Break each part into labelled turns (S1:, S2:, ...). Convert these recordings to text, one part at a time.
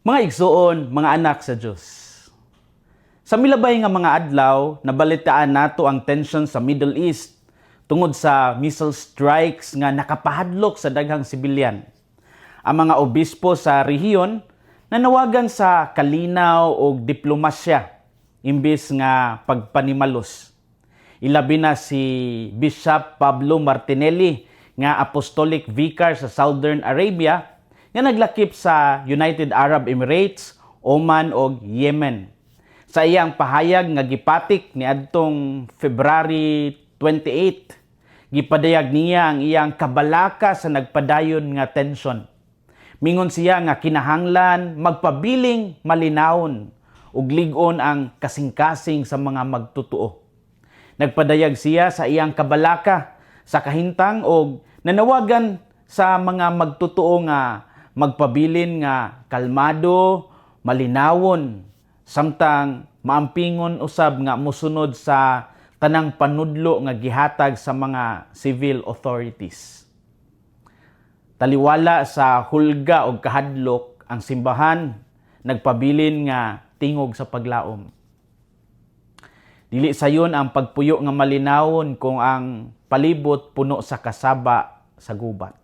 S1: Mga igsuon, mga anak sa Dios. Sa milabay nga mga adlaw, nabalitaan nato ang tension sa Middle East tungod sa missile strikes nga nakapahadlok sa daghang sibilyan. Ang mga obispo sa rehiyon nanawagan sa kalinaw og diplomasya imbes nga pagpanimalos. Ilabi na si Bishop Pablo Martinelli nga Apostolic Vicar sa Southern Arabia nga naglakip sa United Arab Emirates, Oman ug Yemen. Sa iyang pahayag nga gipatik niadtong February 28, gipadayag niya ang iyang kabalaka sa nagpadayon nga tensyon. Mingon siya nga kinahanglan magpabiling malinawon ug lig-on ang kasing-kasing sa mga magtutuo. Nagpadayag siya sa iyang kabalaka sa kahintang og nanawagan sa mga magtutuo nga magpabilin nga kalmado, malinawon, samtang maampingon usab nga mosunod sa tanang panudlo nga gihatag sa mga civil authorities. Taliwala sa hulga og kahadlok, ang simbahan nagpabilin nga tingog sa paglaom. Dili sayon ang pagpuyo nga malinawon kung ang palibot puno sa kasaba sa gubat.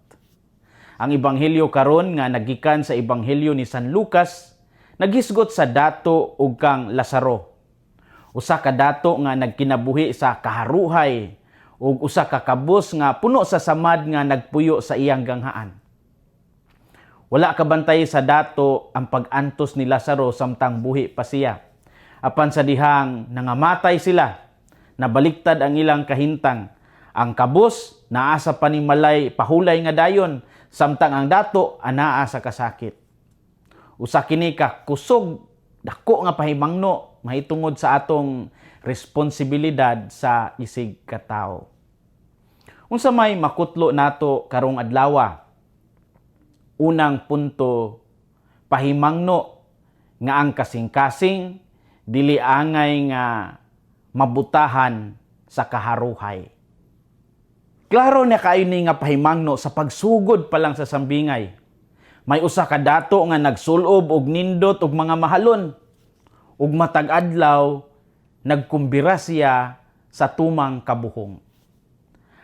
S1: Ang Ebanghelyo karon nga nagikan sa Ebanghelyo ni San Lucas naghisgot sa dato ug kang Lazaro. Usa ka dato nga nagkinabuhi sa kaharuhay ug usa ka kabus nga puno sa samad nga nagpuyo sa iyang ganghaan. Wala kabantay sa dato ang pag-antos ni Lazaro samtang buhi pa siya. Apan sa dihang nangamatay sila, nabaliktad ang ilang kahintang. Ang kabus naa sa panimalay pahulay nga dayon, samtang ang dato anaa sa kasakit. Usa kini ka kusog, dako nga pahimangno mahitungod sa atong responsibilidad sa isig katawo. Unsa may makutlo nato karong adlawa? Unang punto, pahimangno nga ang kasing-kasing dili angay nga mabutahan sa kaharuhay. Klaro na kaayo ni nga pahimangno sa pagsugod pa lang sa sambingay. May usa ka dato nga nagsulob og nindot og mga mahalon, ug matag adlaw nagkumbira siya sa tumang kabuhong.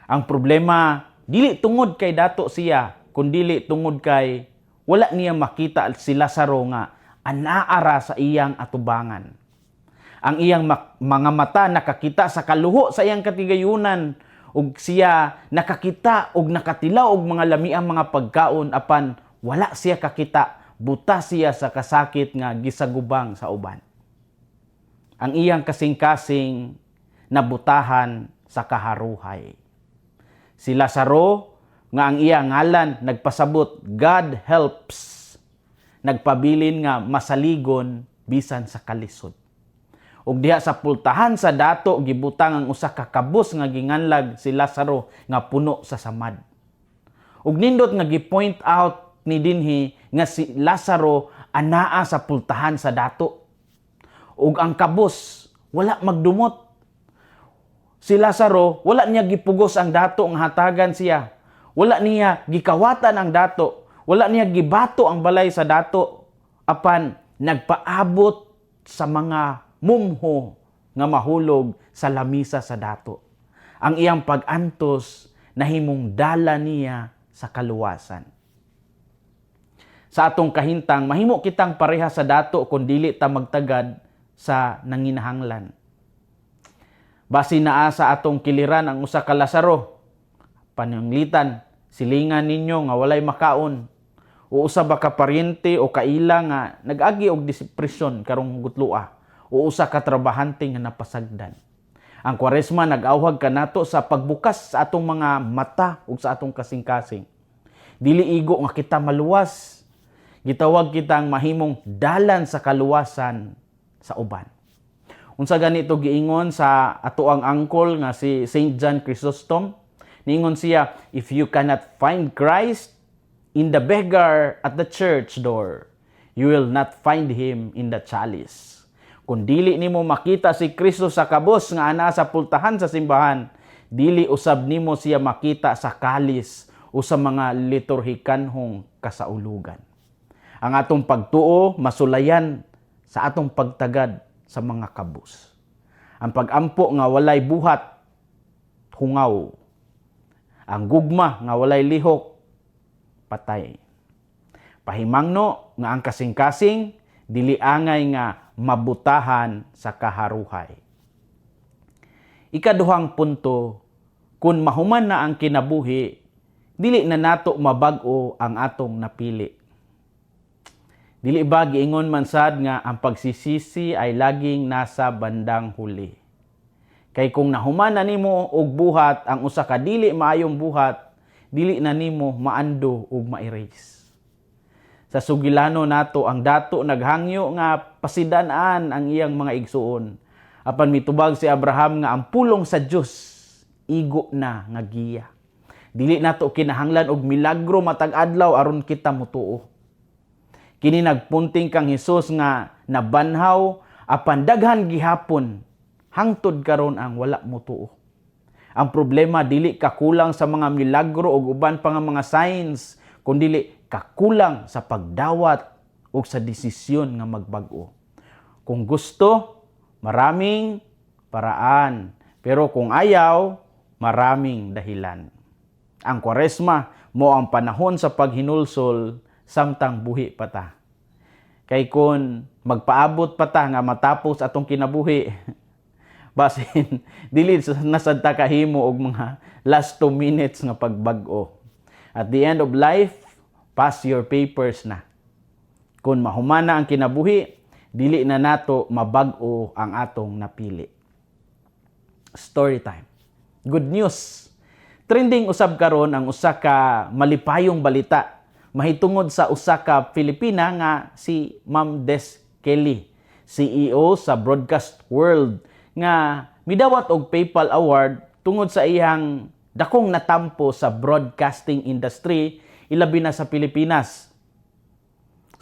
S1: Ang problema, dili tungod kay dato siya, kundili tungod kay wala niya makita si Lazaro nga anaara sa iyang atubangan. Ang iyang mga mata nakakita sa kaluho sa iyang katigayunan, ug siya nakakita og nakatilaw og mga lamiang mga pagkaon, apan wala siya kakita, buta siya sa kasakit nga gisagubang sa uban. Ang iyang kasing-kasing nabutahan sa kaharuhay. Si Lazaro nga ang iyang ngalan nagpasabot "God helps", nagpabilin nga masaligon bisan sa kalisod. Ug diha sa pultahan sa dato gibutang ang usa ka kabus nga ginganlag si Lazaro nga puno sa samad. Ug nindot nga gi-point out ni dinhi nga si Lazaro anaa sa pultahan sa dato. Ug ang kabus wala magdumot. Si Lazaro, wala niya gipugos ang dato nga hatagan siya. Wala niya gikawatan ang dato. Wala niya gibato ang balay sa dato. Apan nagpaabot sa mga mumho nga mahulog sa lamisa sa dato. Ang iyang pag-antos nahimong dala niya sa kaluwasan. Sa atong kahintang, mahimo kitang pareha sa dato kung dili ta magtagad sa nanginahanglan. Basi naa sa atong kiliran ang usa ka Lazaro. Pananglitan, silingan ninyo nga walay makaon. O usa ba ka paryente o kaila nga nag-agi og depresyon karong gutloa, o usa ka trabahante nga napasagdan. Ang Kwaresma nag-awhag kanato sa pagbukas sa atong mga mata ug sa atong kasing-kasing. Dili igo nga kita maluwas. Gitawag kitang mahimong dalan sa kaluwasan sa uban. Unsa ganito giingon sa ato ang angkol nga si Saint John Chrysostom? Niingon siya, "If you cannot find Christ in the beggar at the church door, you will not find him in the chalice." Kung dili nimo makita si Kristo sa kabos nga anaa sa pultahan sa simbahan, dili usab nimo siya makita sa kalis o sa mga liturhikanhong kasaulugan. Ang atong pagtuo masulayan sa atong pagtagad sa mga kabus. Ang pagampo nga walay buhat, hungaw. Ang gugma nga walay lihok, patay. Pahimangno nga ang kasing-kasing dili angay nga mabutahan sa kaharuhay. Ikaduhang punto, kung mahuman na ang kinabuhi, dili na nato mabag-o ang atong napili. Dili ba giingon man sad nga ang pagsisisi ay laging nasa bandang huli? Kay kung nahuman na nimo og buhat ang usa ka dili maayong buhat, dili na nimo maando ug ma-erase. Sa sugilano nato, ang dato naghangyo nga pasidan-an ang iyang mga igsuon. Apan mitubag si Abraham nga ang pulong sa Dios igo na nga giya. Dili nato kinahanglan og milagro matag adlaw aron kita mutuo. Kini nagpunting kang Hesus nga nabanhaw, apan daghan gihapon hangtod karon ang wala motuo. Ang problema, dili kakulang sa mga milagro ug uban pa nga mga signs, kundili kakulang sa pagdawat ug sa desisyon nga magbag-o. Kung gusto, maraming paraan. Pero kung ayaw, maraming dahilan. Ang Kwaresma mao ang panahon sa paghinulsol samtang buhi pa ta. Kay kung magpaabot pa ta nga matapos atong kinabuhi, basin dili na sad ta kahimo og mga last 2 minutes nga pagbag-o. At the end of life, pass your papers na. Kung mahuman na ang kinabuhi, dili na nato mabag-o ang atong napili. Story time. Good news. Trending usab karon ang usa ka malipayong balita mahitungod sa usa ka Pilipina nga si Ma'am Des Kelly, CEO sa Broadcast World, nga midawat og PayPal Award tungod sa iyang dakong natampo sa broadcasting industry, ilabi na sa Pilipinas.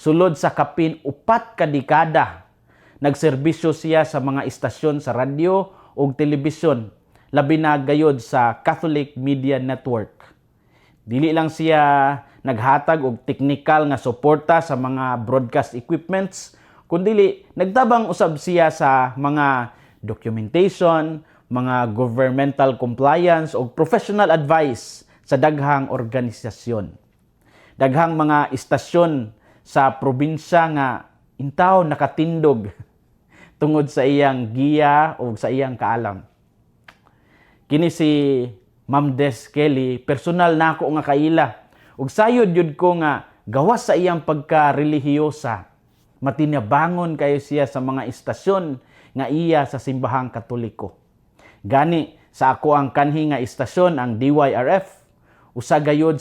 S1: Sulod sa kapin 4 ka dekada, nagserbisyo siya sa mga istasyon sa radyo ug telebisyon, labi na gayod sa Catholic Media Network. Dili lang siya naghatag og technical nga suporta sa mga broadcast equipments, kundili nagtabang usab siya sa mga documentation, mga governmental compliance ug professional advice sa daghang organisasyon. Daghang mga istasyon sa probinsya nga intaw nakatindog tungod sa iyang giya o sa iyang kaalam. Kini si Ma'am Des Kelly, personal nako nga kaila. Ug sayod yud ko nga gawas sa iyang pagka-relihiyosa, matinabangon kayo siya sa mga istasyon nga iya sa Simbahang Katoliko. Gani sa ako ang kanhi nga istasyon, ang DYRF, usa gayod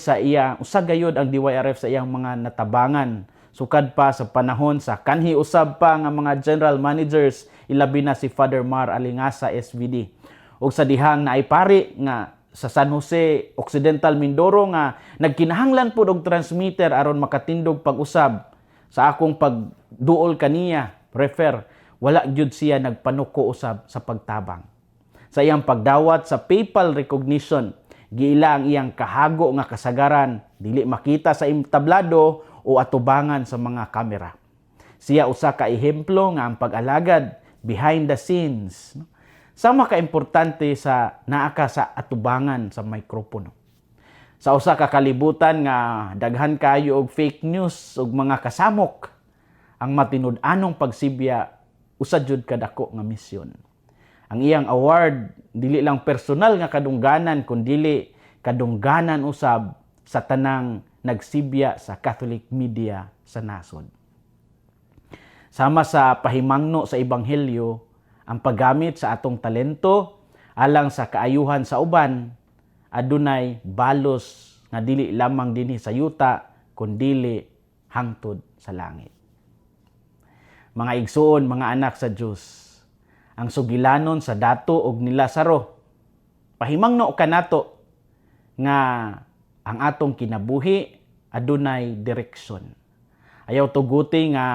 S1: ang DYRF sa iyang mga natabangan sukad pa sa panahon sa kanhi usab pa nga mga general managers, ilabi na si Father Mar Alingasa SVD. Ug sa dihang naay pari nga sa San Jose, Occidental Mindoro, nga nagkinahanglan pud og transmitter aron makatindog pag-usab, sa akong pagduol kaniya, refer, wala gyud siya nagpanuko usab sa pagtabang. Sa iyang pagdawat sa PayPal recognition, giila ang iyang kahago nga kasagaran dili makita sa entablado o atubangan sa mga kamera. Siya usa ka ehemplo nga ang pag-alagad behind the scenes, no, sama ka importante sa naa ka sa atubangan sa mikropono. Sa usa ka kalibutan nga daghan kayo og fake news ug mga kasamok, ang matinud-anong pagsibya usa jud ka dako nga misyon. Ang iyang award, dili lang personal nga kadungganan, kundili kadungganan usab sa tanang nagsibya sa Catholic media sa nasod. Sama sa pahimangno sa Ebanghelyo, ang paggamit sa atong talento alang sa kaayuhan sa uban adunay balos nga dili lamang dinhi sa yuta kundili hangtod sa langit. Mga igsuon, mga anak sa Dios, ang sugilanon sa dato og ni Lazaro pahimangno kanato nga ang atong kinabuhi adunay direksyon. Ayaw tuguti nga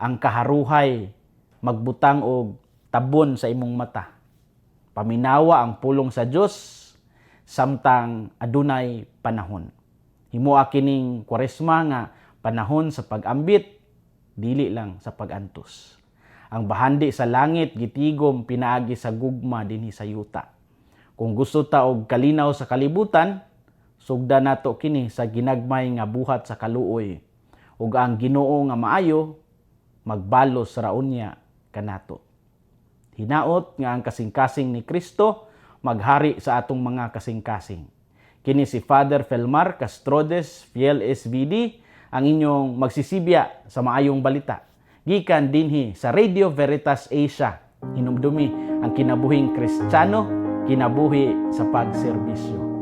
S1: ang kaharuhay magbutang og tabon sa imong mata. Paminawa ang pulong sa Dios samtang adunay panahon. Himoa kining Kwaresma nga Panahon sa pag-ambit, dili lang sa pag-antos. Ang bahandi sa langit gitigom pinaagi sa gugma dinhi sa yuta. Kung gusto ta og kalinaw sa kalibutan, sugda nato kini sa ginagmay nga buhat sa kaluoy. Ug ang Ginoo nga maayo magbalos ra unya kanato. Hinaot nga ang kasing-kasing ni Kristo maghari sa atong mga kasing-kasing. Kini si Father Felmar Castrodes, Fiel SVD, ang inyong magsisibya sa maayong balita. Gikan dinhi sa Radio Veritas Asia. Hinumdumi ang kinabuhing Kristiyano, kinabuhi sa pagserbisyo.